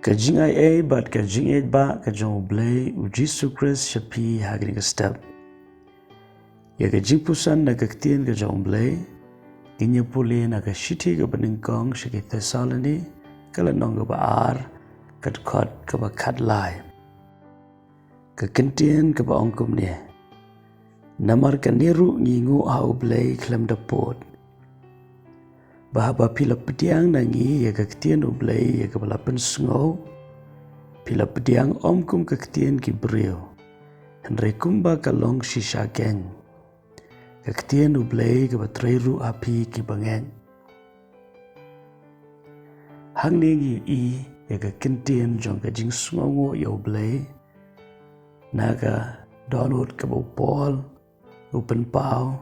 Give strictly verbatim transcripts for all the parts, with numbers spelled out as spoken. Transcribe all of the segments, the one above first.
Ka jingaiei bad ka jingïeit ba ka jong U Blei U Jisu Khrist sha phi ha kane ka step. Ïa ka jingpuson na ka ktien ka jong U Blei ngin ïa pule na ka shithi kaba nyngkong sha ki Thessaloni, ka lynnong kaba ar, ka dkhot kaba khatlai. Ka ktien kaba ong kumne: Namar kane ruh ngi nguh ha U Blei khlem da pud, ba haba phi la pdiang na ngi ïa ka ktien U Blei ïa kaba la pynsngew, phi la pdiang ym kum ka ktien ki briew, hynrei kumba ka long shisha keiñ, ka ktien U Blei kaba trei ruh ha phi ki bangeit. Hangne ngi i ïa ka ktien jong ka jingsngewnguh ïa U Blei na ka dohnud kaba u Paul u pynpaw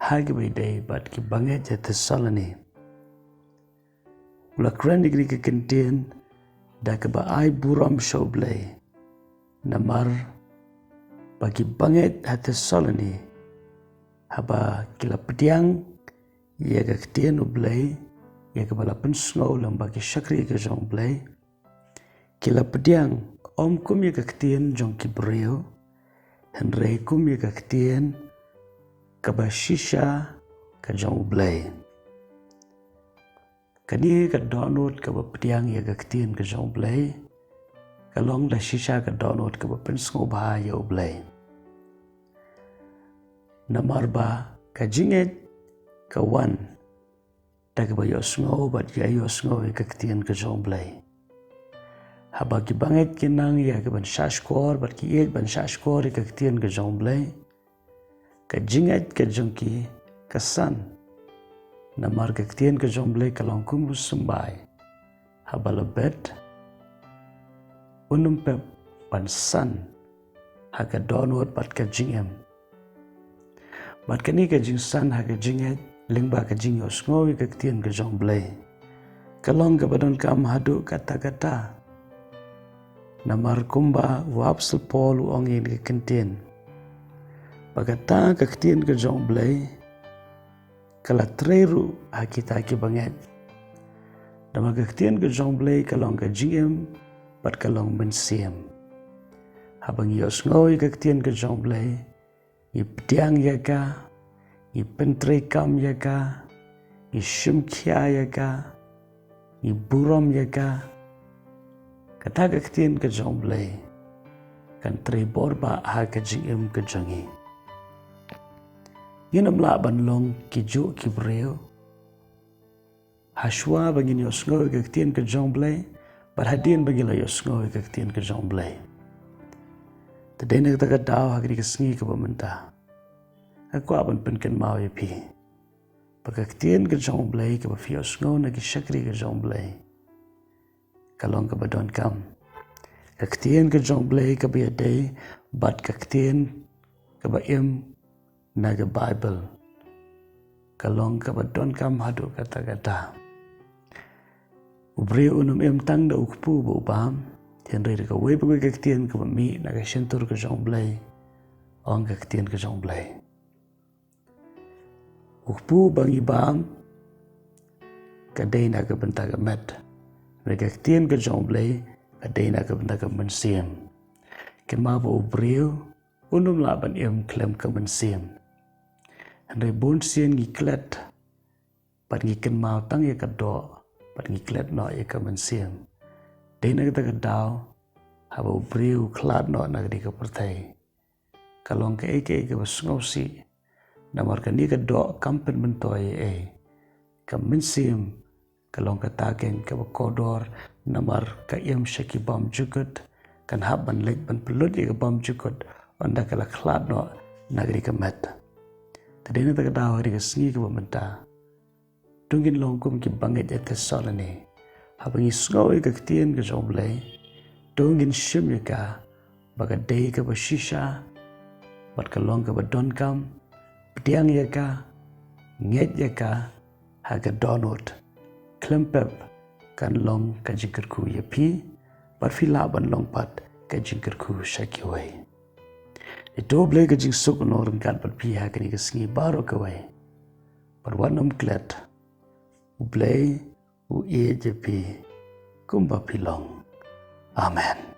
ha kiba ïadei bad ki bangeit ha Thessaloni. U la kren ïa kane ka ktien da kaba ai burom sha U Blei, namar ba ki bangeit ha Thessaloni, haba ki la pdiang ïa ka ktien U Blei ïa kaba la pynsngew lyngba ki shakri ka jong U Blei, ki la pdiang ym kum ïa ka ktien jong ki briew, hynrei kum ïa ka ktien kaba shisha ka jong U Blei. Kane ka dohnud kaba pdiang ïa ka ktien ka jong U Blei ka long da shisha ka dohnud kaba pynsngewbha ïa U Blei. Namar ba ka jingngeit ka wan da kaba ïohsngew bad ïa ïohsngew ïa ka ktien ka jong U Blei. Haba ki bangeit ki nang ïa ka ban shahshkor bad ki ïeit ban shahshkor ïa ka ktien ka jong U Blei, ka jingngeit ka jong ki ka san. Namar ka ktien ka jong U Blei ka long kum u symbai, haba la bet un ym pep ban san ha ka dohnud bad ka jingim. Bad kane ka jingsan ha ka jingngeit lyngba ka jingïohsngew ïa ka ktien ka jong U Blei ka long kaba donkam haduh katta katta. Namar kumba u Apostol Paul u ong ïa ka ktien, ba kata ka ktien ka jong U Blei ka la trei ruh ha kita ki bangeit. Namar ka ktien ka jong U Blei ka long ka jingim bad ka long mynsiem. Haba ngi ïohsngew ïa ka ktien ka jong U Blei, ngi pdiang ïa ka, ngi pyntreikam ïa ka, ngi shim khia ïa ka, ngi burom ïa ka, kata ka ktien ka jong U Blei kan trei bor ba ha ka jingim ka jong ngi. Ngin ym lah ban long ki juh ki briew hashwa ba ngin ïohsngew ïa ka ktien ka jong U Blei bad hadien ba ngi la ïohsngew ïa ka ktien ka jong U Blei. Te dei na kata ka daw ha kane ka sngi kaba mynta, nga kwah ban pynkynmaw ïa phi ba ka ktien ka jong U Blei kaba phi ïohsngew na ki shakri ka jong U Blei ka long kaba donkam. Ka ktien ka jong U Blei kaba ïadei bad ka ktien kaba im na ka Baibl ka long kaba donkam haduh katta katta. U briew un ym im tang da u kpu ba u bam, hynrei da kawei pa kawei ka ktien kaba mih na ka shyntur ka jong U Blei, ong ka ktien ka jong U Blei. U kpu ba ngi bam ka dei na ka bynta ka met, hynrei ka ktien ka jong U Blei ka dei na ka bynta ka mynsiem. Kynmaw ba u briew un ym lah ban im khlem ka mynsiem. Hynrei bun sien ngi klet bad ngi kynmaw tang ïa ka doh bad ngi klet noh ïa ka mynsiem. Dei na kata ka daw haba u briew u khlad noh na kane ka pyrthei, ka long kaei kaei kaba sngewsih. Namar kane ka doh kam pynmyntoi ei ei. Ka mynsiem ka long kata keiñ kaba kordor, namar ka im sha ki bymjukut, kan hap ban leit ban pynlut ïa ka bymjukut ynda ka la khlad noh na kane ka met. Te dei na kata ka daw ha kane ka sngi kaba mynta, to ngin long kum ki bangeit ha Thessaloni. Haba ngi sngew ïa ka ktien ka jong U Blei, to ngin shim ïa ka ba ka dei kaba shisha bad ka long kaba donkam. Pdiang ïa ka, ngeit ïa ka ha ka dohnud. Khlem pep kan long ka jingkyrkhu ïa phi bad phi lah ban long pat ka jingkyrkhu sha kiwei. Ïa to U Blei ka jingsuk un long ryngkat bad phi ha kane ka sngi baroh kawei. Bad wat nym klet, U Blei u ïeit ïa phi kumba phi long. Amen.